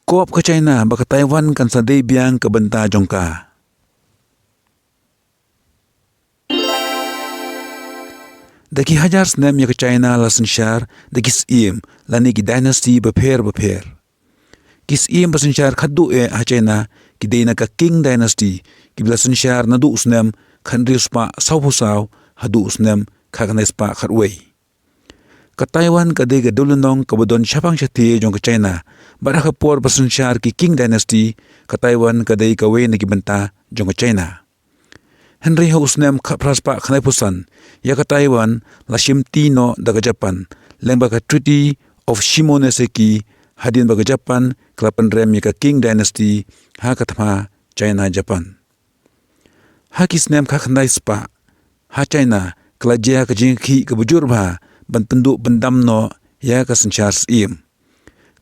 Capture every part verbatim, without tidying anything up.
Kop ka China ba ka Taiwan kan sa dei biang ka bynta jong ka. Da ki hajar snem ïa ka China la synshar da ki syiem lane ki dynasty bapher bapher. Ki syiem ba synshar khatduh eh ha China ki dei na ka Qing dynasty, kiba la synshar naduh u snem khathynriew spah sawphew saw haduh u snem khatkhyndai spah khatwei. Ka Taiwan ka dei ka dewlynnong kaba don shaphang shathie jong ka China. Bad ha ka por ba synshar ki Qing dynasty, ka Taiwan ka dei kawei na ki bynta jong ka China. Hynrei ha u snem khatphra spah khyndaiphew san, ïa ka Taiwan la shimti noh da ka Japan lyngba ka Treaty of Shimonoseki, hadien ba ka Japan ka la pynrem ïa ka Qing dynasty ha ka thma China Japan. Ha ki snem khatkhyndai spah, ha China ka la jia ka jingkhih kaba jur bha ban pynduh pyndam noh ïa ka synshar syiem.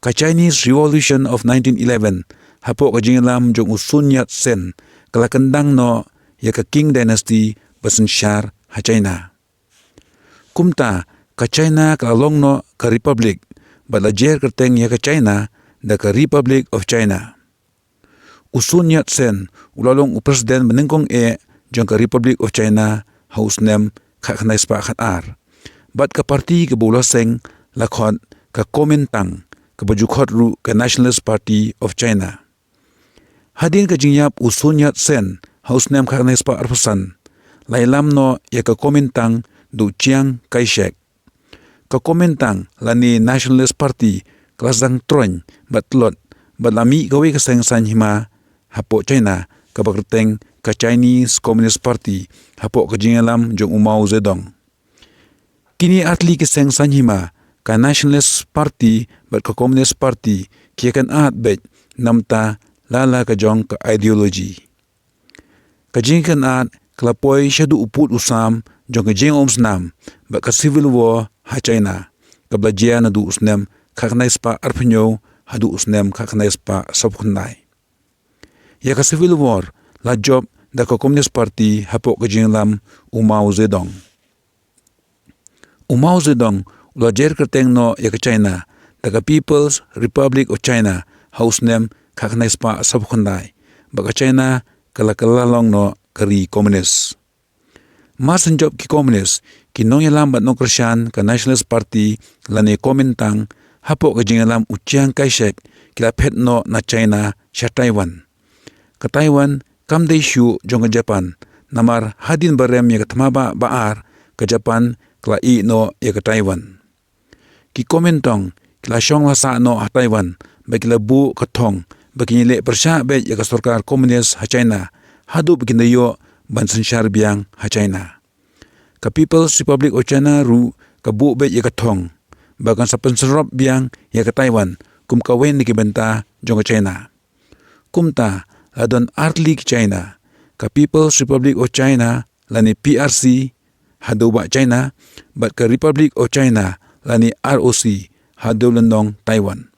Ka Chinese Revolution of nineteen eleven, hapoh ka jingïalam jong u Sun Yat-sen, ka la kyndang noh ïa ka Qing dynasty ba synshar ha China. Kumta, ka China ka la long noh ka republic, bad la jer kyrteng ïa ka China da ka Republic of China. U Sun Yat-sen u la long u president ba nyngkong eh jong ka Republic of China ha u snem khatkhyndai spah khatar. Bad ka party kaba u la seng la khot ka Kuomintang, kaba ju khot ruh ka Nationalist Party of China. Hadien ka jingïap u Sun Yat-sen ha u snem khatkhyndai spah arphew san, la ïalam noh ïa ka Kuomintang da u Chiang Kai-shek. Ka Kuomintang lane Nationalist Party ka la sdang troiñ bad tlot, bad la mih kawei ka seng saiñ hima hapoh China kaba kyrteng ka Chinese Communist Party hapoh ka jingïalam jong u Mao Zedong. Kine artylli ki seng saiñ hima, ka Nationalist Party bad ka Communist Party, ki ïakynad beit namar la la ka jong ka ideology. Ka jingïakynad ka la poi shaduh u pud u sam jong ka jingumsnam bad ka civil war ha China, kaba la jia naduh u snem khatkhyndai spah arphew hynñiew haduh u snem khatkhyndai spah sawphew khyndai. Ïa ka civil war la jop da ka Communist Party hapoh ka jingïalam u Mao Zedong. U Mao Zedong u la jer kyrteng noh ïa ka China da ka People's Republic of China ha u snem khatkhyndai spah sawphew khyndai, bad ka China ka la kylla long noh ka ri komunis. Mar shen jop ki komunis, ki nongïalam bad nongkyrshan ka Nationalist Party lane Kuomintang hapoh ka jingïalam u Chiang Kai-shek ki la phet noh na China sha Taiwan. Ka Taiwan kam dei shuh jong ka Japan, namar hadien ba rem ïa ka thma ba, ba ar, ka Japan ka la ïeh noh ïa ka Taiwan. Ki Kuomintang ki la shong la sah noh ha Taiwan, bad ki la buh ka thong ba kin ïaleh pyrshah beit ïa ka sorkar komunis ha China, haduh ba kin da ïoh ban synshar biang ha China. Ka People's Republic of China ruh ka buh beit ïa ka thong ba kan sa pynsyrop biang ïa ka Taiwan kum kawei na ki bynta jong ka China. Kumta, la don artylli ki China, ka People's Republic of China lane P R C ha dewbah China, bad ka Republic of China lane R O C ha dewlynnong Taiwan.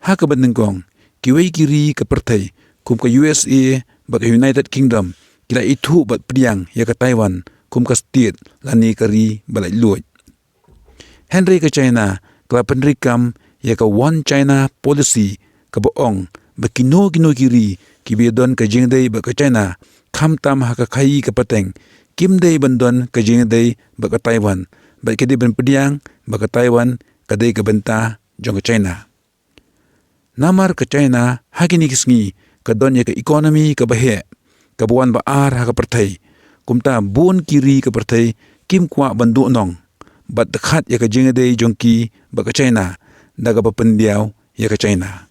Ha kaba nyngkong, kiwei ki ri ka pyrthei kum ka U S A bad ka United Kingdom ki la ithuh bad pdiang ïa ka Taiwan kum ka state lane ka ri ba laitluid. Hynrei ka China ka la pyntrei kam ïa ka One China Policy, kaba ong ba kino kino ki ri kiba ïadon ka jingïadei bad ka China, khamtam ha ka khaii ka pateng, kim dei ban don ka jingïadei bad ka Taiwan, bad ki dei ban pdiang ba ka Taiwan ka dei ka bynta jong ka China. Namar ka China ha kine ki sngi ka don ïa ka economy kaba heh, kaba wan ba ar ha ka pyrthei. Kumta bun ki ri ka pyrthei kim kwah ban duhnong bad dkhat ïa ka jingïadei jong ki bad ka China, da kaba pyndiaw ïa ka China.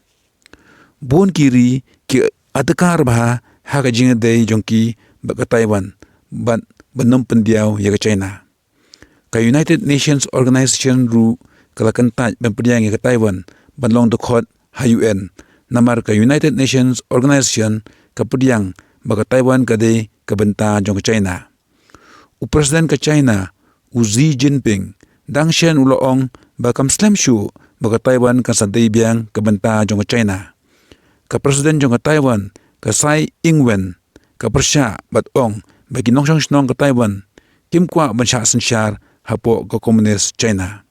Bun ki ri ki adkar bha ha ka jingïadei jong ki bad ka Taiwan, bad ban ym pyndiaw ïa ka China. Ka United Nations Organization ruh ka la kyntait ban pdiang ïa ka Taiwan ban long dkhot ha U N, namar ka United Nations Organization ka pdiang ba ka Taiwan ka dei ka bynta jong ka China. U President ka China, u Xi Jinping, dang shen u la ong ba kam slem shuh ba ka Taiwan kan sa dei biang ka bynta jong ka China. Ka President jong ka Taiwan, ka Tsai Ing-wen, ka pyrshah bad ong ba ki nongshong shnong ka Taiwan kim kwah ban shah synshar hapoh ka komunis China.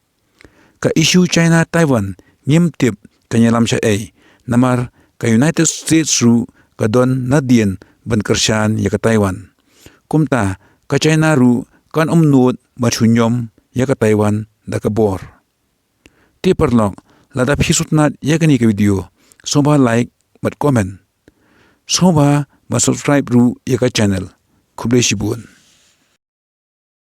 Ka issue China Taiwan ngim tip kan ïalam shaei, Namar ka United States ruh ka don nadien ban kyrshan ïa ka Taiwan. Kumta ka China ruh kan ym nud ban shu ñiom ïa ka Taiwan da ka bor. Te paralok, lada phi sngewtynnad ïa kane ka video, sngewbha like bad comment. Sngewbha ban subscribe ruh ïa ka channel. Khublei shibun.